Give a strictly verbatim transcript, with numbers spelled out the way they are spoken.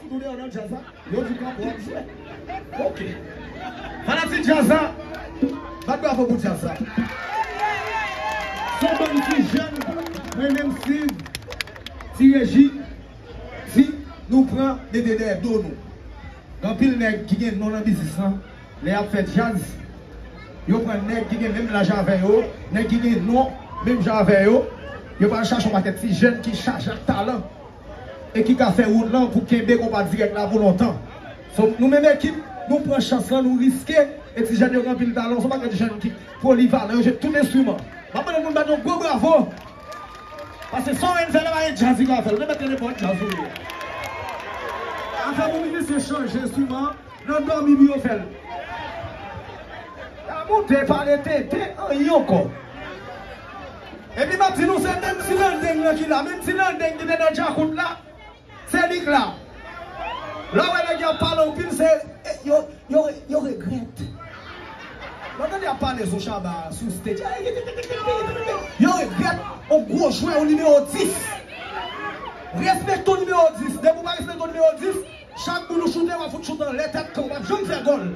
Nou deyò nan djaz la. Yo di kanpe w ap jwe. Ok. Fanatik djaz la, bat bravo pou djaz la. Se bann ti jèn, mwen menm Steve, Ti Reji, si nou pran mete dèyè do nou. Gen anpil nèg ki gen non nan biznis lan, lè y ap fè djaz, yo pran nèg ki gen menm laj avè yo, nèg ki gen non menm jan avè yo. Yo pral chache yon pakèt ti jèn ki chaje ak talan e ki ka fè wout lan pou kenbe konpa dirèk la pou lontan. So, nou menm ekip, nou pran chans lan, nou riske, e ti jèn yo gen anpil talan, se yon pakèt jèn ki polivalan, yo jwe tout enstriman. M ap mande moun bat yon gwo bravo. Paske sa w fè la, pa gen djaz ki ka fè l. Ou te mèt nenpòt djaz ou ye. Afè pou mizisyen chanje enstriman, nan dòmi pou yo fè l. La moute pale tenten, anyen ankò. Epi m ap di nou, se menm ti landeng nan ki la, menm ti landeng ki te nan djakout la, se li k la. Lè w wè nèg yo ap pale anpil, se, e, yo, yo, yo regrèt. Lè w tande y ap pale sou Shabba sou stage, yo regrèt yon gwo jwè, yon nimewo dis. Respekte yon nimewo dis. Depi w pa respekte yon nimewo dis, chak boul ou choute, w ap fout choute anlè tèt kan, w p ap janm fè gòl.